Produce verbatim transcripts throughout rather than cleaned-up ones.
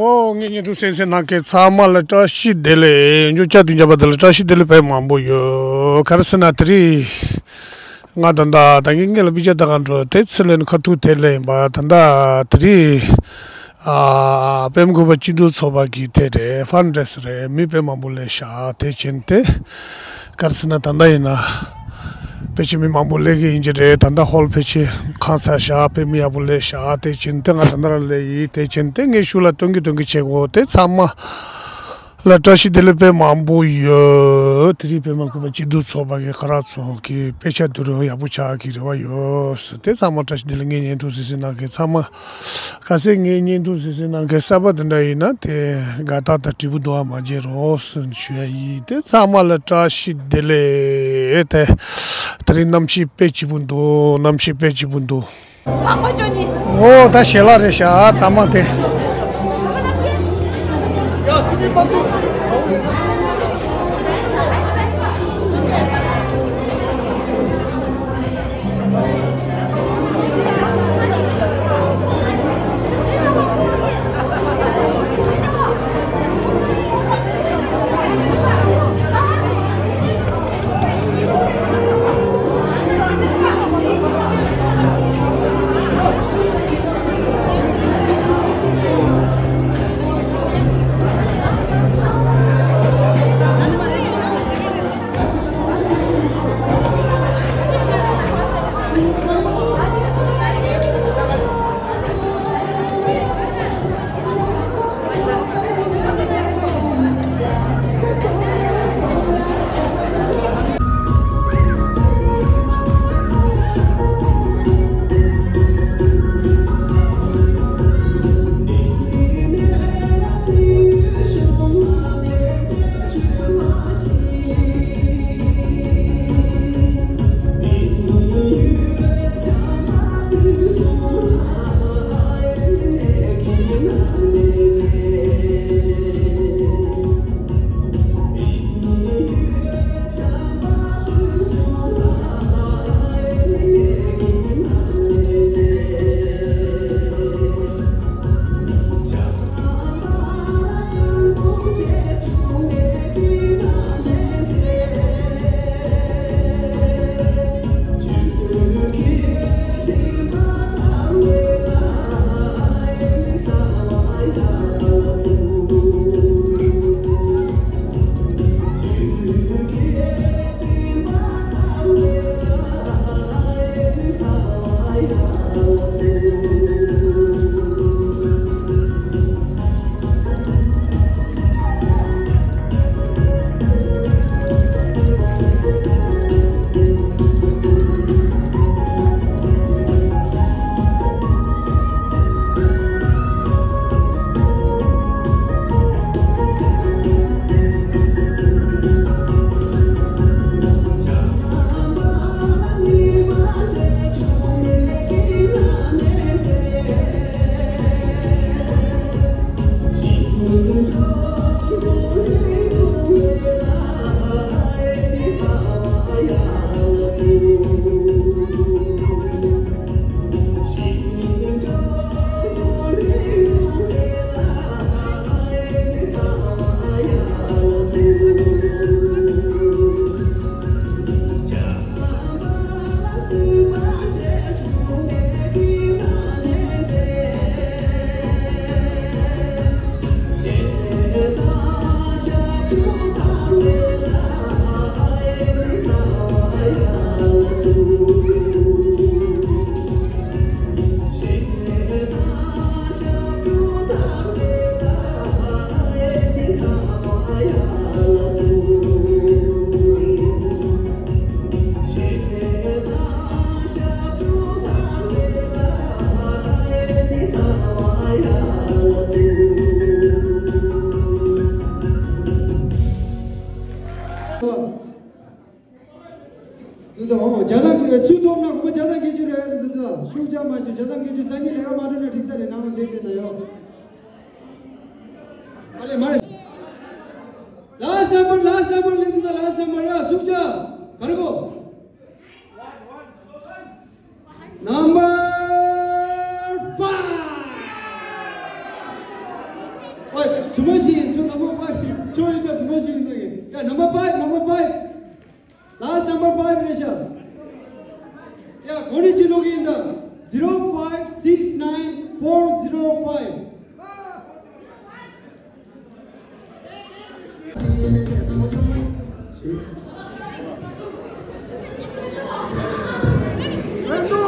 ཨོ། ངའི་བརྙན་ཐུང་གསན་གཟིགས་གནང་མཁན་ཚང་མ་ལ་བཀྲ་ཤིས་བདེ་ལེགས། འཇུ་ཅག་དུས་འཇམ་པ་དེ་ལ་བཀྲ་ཤིས་བདེ་ལེགས་དཔེ་མང་པོ་ཡོད། ག་རེ་ཟེར་ན་དེ་རིང་ང་ད་ལྟ་ད་ངས་ངེད་ལ་དཔེ་ཆ་ལྟ་ག་འགྲོ་དེ་ཚེ་ལེན་ཁ་ཐུག་དེ་ལེན་པ་ད་ལྟ་དེ་རིང་ཨ་པདྨ་གུས་པ་སྐྱིད་སྡུག་ཚོགས་པ་གི་དེ་རེད། ཕན་ཌ་རེ་སར་རེད། མི་དཔེ་མང་པོ་སླེབས་ཤག་དེ་བྱས་ནས་དེ། ག་རེ་ཟེར་ན་ད་ལྟ་ཡིན་ན། ཕལ་ཆེར་མི་མང་པོ་སླེབས་ཀྱི་ཡིན་གྱི་རེད། ད་ལྟ་ཧོལ་ཕལ་ཆེར་ཁང་ཚ་བཞག་དཔེ་མི་ཡག་པོ་སླེབས་ཤག་དེ་བྱས་ནས་དེ་ང་ད་ལྟ་རང་སླེབས་ཡིན། དེ་བྱས་ནས་དེ་ངས་ཤུགས་ལ་སྟོན་གྱི་སྟོན་གྱི་བྱེད་དགོས། དེ་ཚང་མ་ལ་བཀྲ་ཤིས་བདེ་ལེགས་དཔེ་མང་པོ་ཡོད། དེ་རིང་པདྨ་གུས་པ་སྐྱིད་སྡུག་ཚོགས་པ་གི་ཁ་རག་ཚོགས་ཀྱི་དཔེ་ཆ་བསྡུ་རུབ་ཡག་པོ་ཆགས་ཀྱི་རེ་བ་ཡོད། དེ་ཚང་མ་བཀྲ་ཤིས་བདེ་ལེགས། ངའི་བརྙན་ཐུང་གཟིགས་གཟིགས་གནང་མཁན་ཚང་མ། གལ་སྲིད་ངའི་བརྙན་ཐུང་གཟིགས་གཟིགས་གནང་མཁན་གསར་པ་དེ་འདྲ་ཡིན་ན་དེ་དགའ་རྟགས་དང་དྲིལ་བུ་རྡུང་བ་མ་བརྗེད་རོགས་ཞུ་ཡ་ཡིན། དེ་ཚང་མ་ལ་བཀྲ་ཤིས་བདེ་ལེགས། དེ་དེ་རིང་གནམ་གཤིས་དཔེ་སྐྱིད་པོ་འདུག་གནམ་གཤིས་དཔེ་སྐྱིད་པོ་འདུག་ཨོ་ད་ཞལ་ལག་རེད་ཤག་ཚང་མ་དེ། དེ་དང་འོང་། བརྒྱ་དང་དགུ་བའི་སུས་ཐོབ་ན་སྒོར་མོ་བརྒྱ་དང་བརྒྱད་ཅུ་རེད། དེ་དང་ཤུགས་རྒྱག་མ་བྱུང་། བརྒྱ་དང་བརྒྱད་ཅུ་སང་ཉིན་ལས་ཀ་མ་འགྲོ་ན་འགྲིག་ས་རེད། ནང་ལ་བསྡད་བསྡད་ན་ཡོད། ཨ་ལས་མ་རེད། Last number, last number, ladies and ཡ། Number five, number five. Last number five རེད་ཤག་ཡ། གོ་ནི་ཅི་ལོག་ཡིན་ད། zero five six nine four zero five. རེད།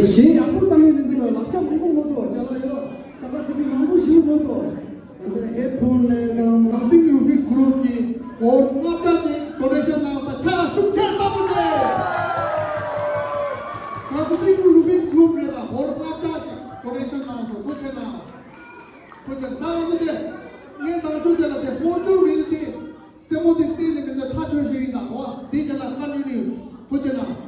གཞས་ཡག་པོ་བཏང་ཡོད་དེ་འདུག་ལ། ལག་ཆ་མང་པོ་ངོ་ ཧེ་ཕུ་ནེ་དང་། གངས་སེང་རུ་ཕིང་གུ་རུབ་ཀྱིས་སྒོར་ལྔ་བརྒྱ་ཅིག་ཌོ་ནེ་ཤན་གནང་སོང་། ཕྱག་ཤུགས་ཆེ་རྟག་ཏུ་ཆེ། གངས་སེང་རུ་ཕིང་གུ་རུབ་རེད་ད། སྒོར་ལྔ་བརྒྱ་ཅིག་ཌོ་ནེ་ཤན་གནང་སོང་། ཐུགས་རྗེ་གནང་། ཐུགས་རྗེ་གནང་། ད་ང་ཚོ་དེ་ངས་ནང་ཆོས་དེ་ལ་དེ་ཧྥོར་ཅུན་ཝིལ་དེ་རྩེད་མོ་དེ་རྩེས་ནས་མི་འདོད་ཐག་ཆོད་ཞིག་ཡིན་ད་རོ། དེ་རྗེས་ལ་ཀ་ནི་ནིའུ་སི། ཐུགས་རྗེ་གནང་།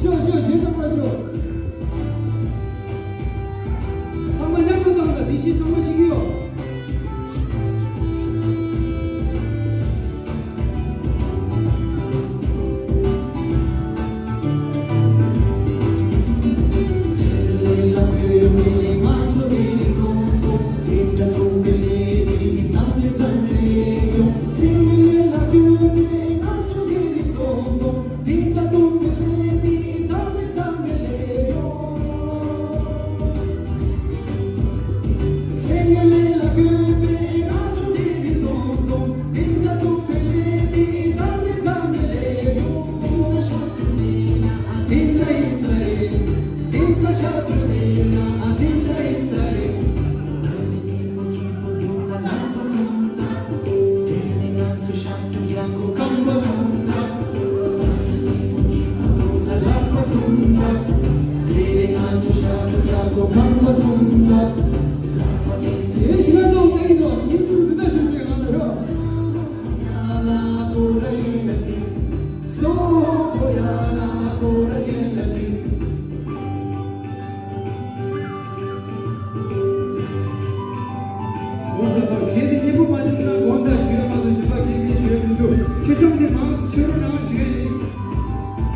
ཤོག་ཤོག་གཞན་དག་མ་ཤོག་ཚང་མ་མཉམ་དུ་བཏང་དང་། དེ་བཞིན་ཚང་མ་ཤེས་ཀྱི་ཡོད། འོ་ད་གཞན་དེ་སྙན་པོ་མ་བྱུང་ན་དགོངས་དག་ཞུ་ཡ་མ་གཏོགས་གཞན་པ་གང་གང་ཞུ་ཡ་མི་འདུག་ཕྱི་ལྕམ་དེ་མང་སུ་ཕྱི་རུ་ནང་ཞུ་ཡ་ཡིན།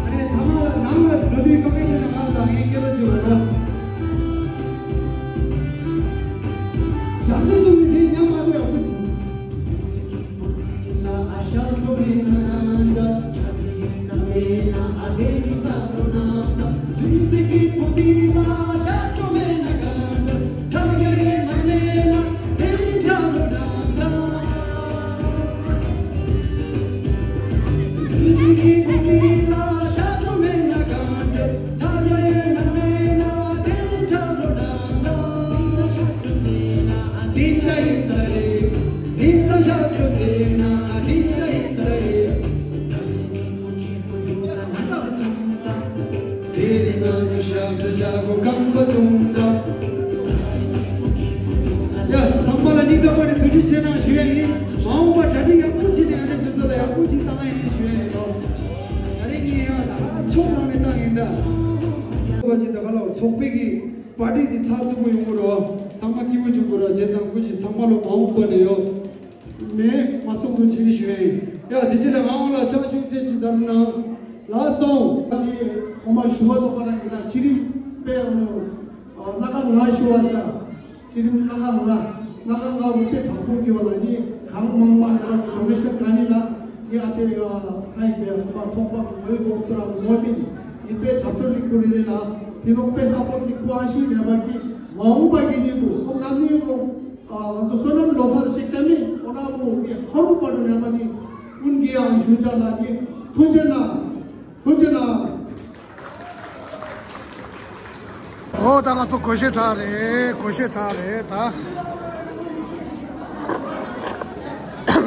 ཨ་ནི་ཐ་མ་ལ་ནང་ལ་འགྲོ་དུས་དཀའ་ངལ་བྱུང་ན་ང་ལ་ད་ངས་སྐད་ཆ་བྱེད་པ་རོགས། རྒྱ་མཚོ་བཏུང་ནས་དེ་ཉམས་མ་ཐུབ་ཡག་པོ་བྱེད། ཡ། ཚང་མ་ལ་སྙིང་ཐག་པ་ནས་ཐུགས་རྗེ་ཆེ་གནང་ཞུ་ཡ་ཡིན། མ་འོངས་པ་གྲ་སྒྲིག་ཡག་པོ་བྱས་ནས་ཨ་ནེ་ཁྱོད་ཚོ་ལ་ཡག་པོ་ཅིག་བཏང་ཡ་ཡིན་ཞུ་ཡ་ཡིན། ད་རེས་ངས་ཡང་ཕྱོགས་ནང་ནས་བཏང་ཡིན་ད། ཚོགས་པ་ཅིག་ད་ག་ལ་ཚོགས་པའི་གི་པར་ཊི་དེ་ཚགས་ཚུད་པོ་ཡོང་གི་རེད། ཚང་མ་སྐྱིད་པོ་བྱུང་གི་རེད། བྱས་ཙང་སྐུ་མཁྱེན་ཚང་མ་ལ་མ་འོངས་པ་ནས་ཡོད། མེད་མ་གསུང་རོགས་བྱེད་ཞུ་ཡ་ཡིན། ཡ་དེ་རྗེས་ལ་ང་འོང་ལ་ཕྱག་ཤུགས་ཚད་ཅིག་དར་གནང་། ལགས་སོ། ཅིག་འོ་མ་ཞུ་བ་དོ་ག་རང་གི་ན་ཅི་རིམ་དཔེ་འོ་ནོ། སྣ་ཁ་ང་ཞུ་བ་ཅག་ཅི་རིམ་སྣ་ཁ་ང་། སྣ་ཁ་ང་རུ་དཔེ་དྲག་པོ་གི་བ་ལ་ནི་གང་མང་མང་ནས་ར་གི་ཌོ་ནེ་ཤན་ག་ནི་ལ་ནི་ཨ་ཏེ་ཡ་ཧའི་པེ་ཨ་མ་ཚོགས་པ་གི་ངོས་གོག་ཏུ་ར་ངོ་མི་ནི་དཔེ་དྲག་ཅོ་ལིག་པོ་རེ་རེ་ལ་དེ་ནོ་དཔེ་ས་པོར་ལིག་པོ་ཨ་ཤི་ནས་བ་གི་མ་འོངས་པ་གི་ནི་གུ་ཨོ་ནམ་ནི་ཡོང་ལོ། ང་ཚོ་བསོད་ནམས་ལོ་གསར་ཞིག་བྱ་མི་འོ་ན་བུ་ངས་ཧ་རུ་པ་རུ་ཉམས་པ་ནི་ཀུན་དགེ་ཡང་ཞུ་བྱ་ལ་ནི་ཐུགས་རྗེ་གནང་། ཐུགས་རྗེ་གནང་། ཨོ་ད་ང་ཚོ་སྒོར་གཞས་གྲགས་རེད། སྒོར་གཞས་གྲགས་རེད་ད།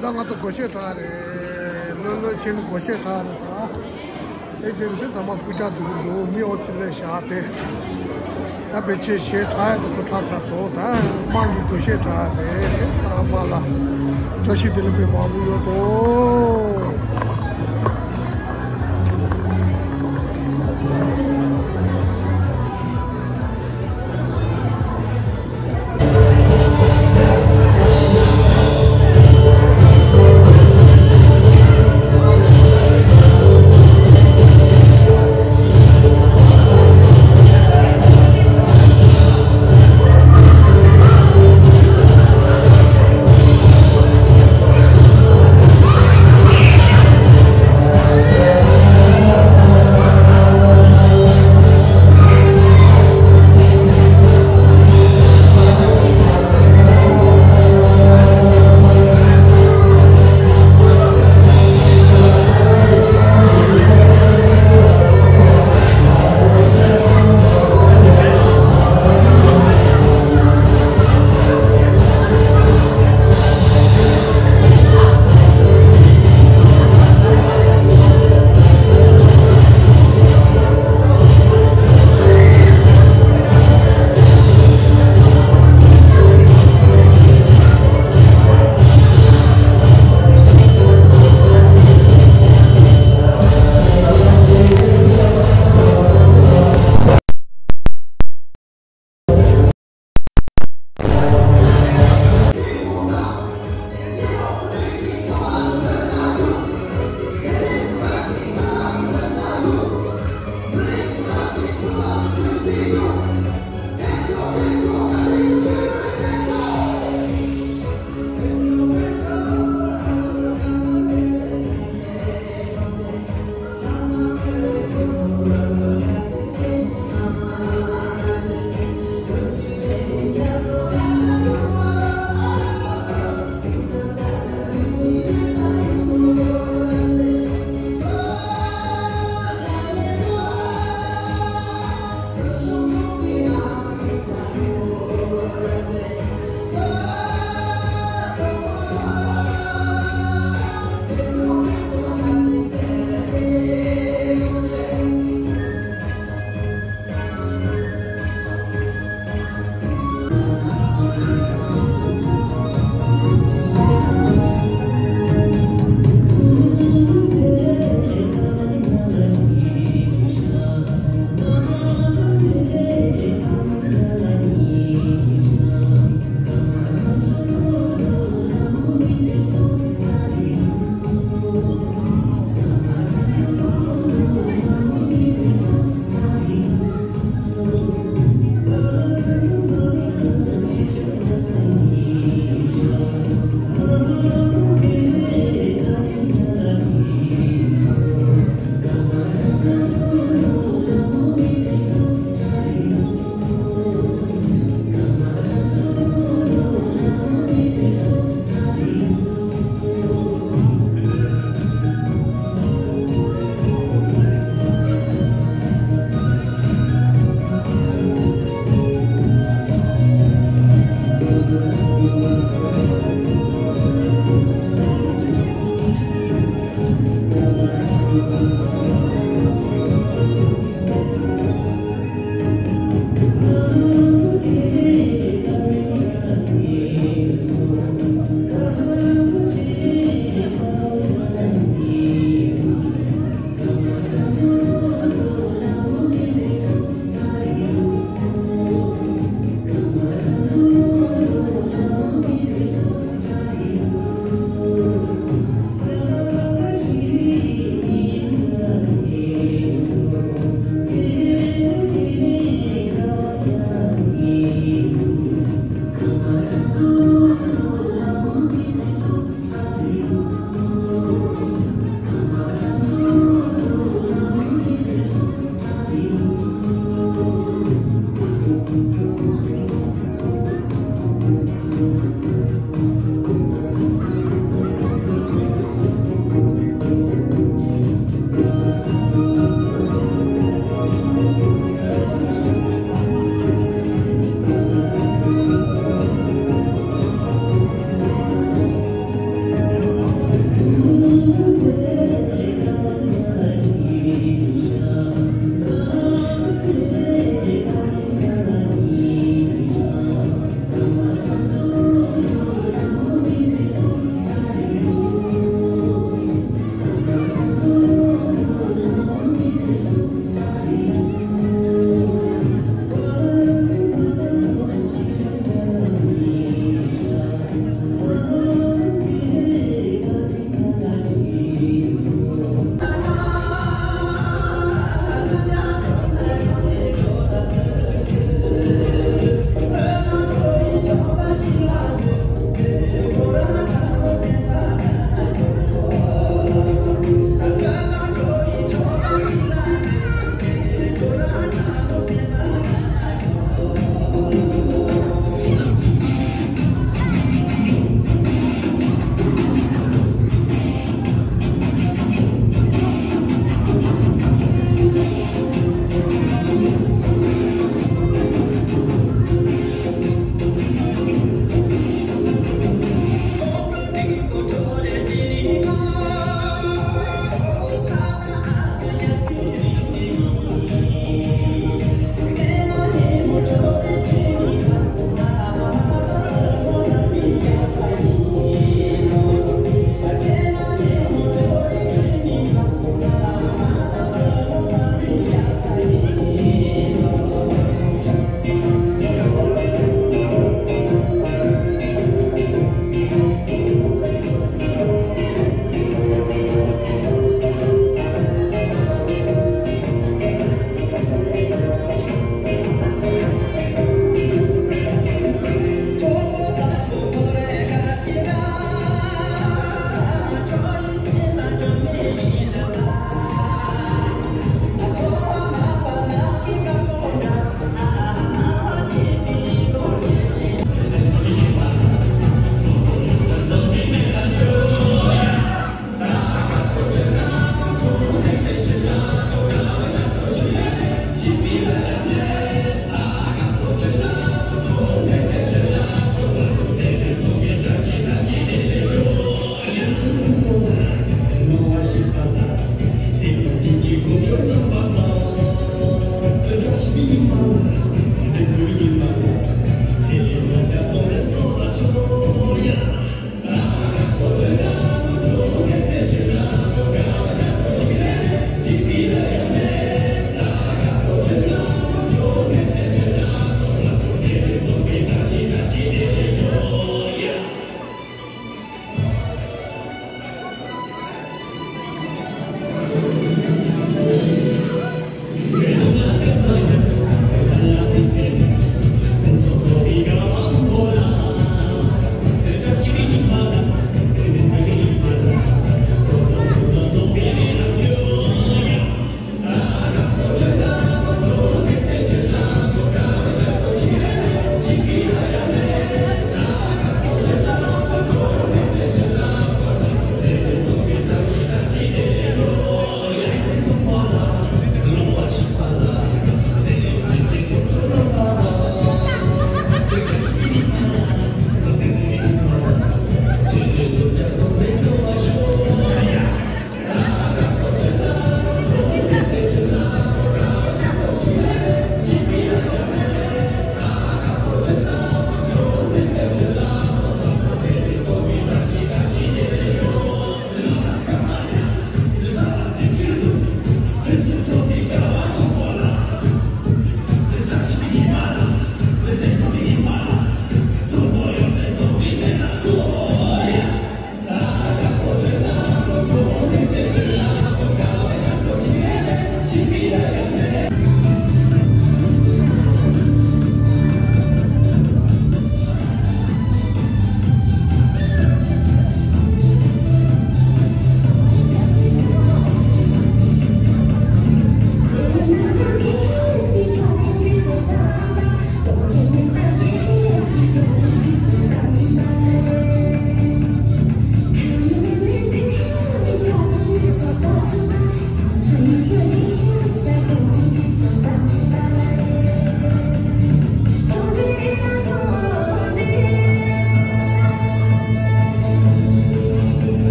ད་ང་ཚོ་སྒོར་གཞས་གྲགས་རེད། ལོས་ལོས་ཆེན་སྒོར་གཞས་གྲགས་རེད་ད། དེ་རྗེས་འདི་ཚང་མ་སྐུ་ཅག་འདུག་འདུག་མི་ཨོ་ཚི་ལས་བཞག་སྟེ། ད་ཕལ་ཆེར་གཞས་གྲགས་ཡ་དེ་ཚོ་གྲགས་ཚར་སོང་ད། དམངས་ཀྱི་སྒོར་གཞས་གྲགས་རེད། དེ་ཚང་མ་ལ་བཀྲ་ཤིས་བདེ་ལེགས་དཔེ་མང་པོ་ཡོད་དོ།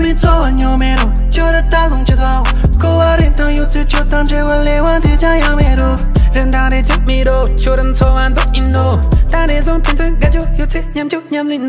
མི་འཚོ་བ་ཉོ་མེད་རུ། ཁྱོད་ར་ད་བཟུང་ཆེ་ཚ་འོ། ཁོ་བ་རིན་ཐང་ཡོད་ཚེ་ཁྱོད་དང་འབྲེལ་བ་ལས་བ་དེ་ཅང་ཡང་མེད་རུ། རིན་ཐང་རེ་ཅང་མེད་རུ། ཁྱོད་ར་འཚོ་བ་འདུག་ཡིན་ནོ། ད་ནས་བཟུང་ཕན་ཚུན་དགའ་རྒྱུ་ཡོད་ཚེ་མཉམ་རྒྱུ་མཉམ་ལེན་ནོ།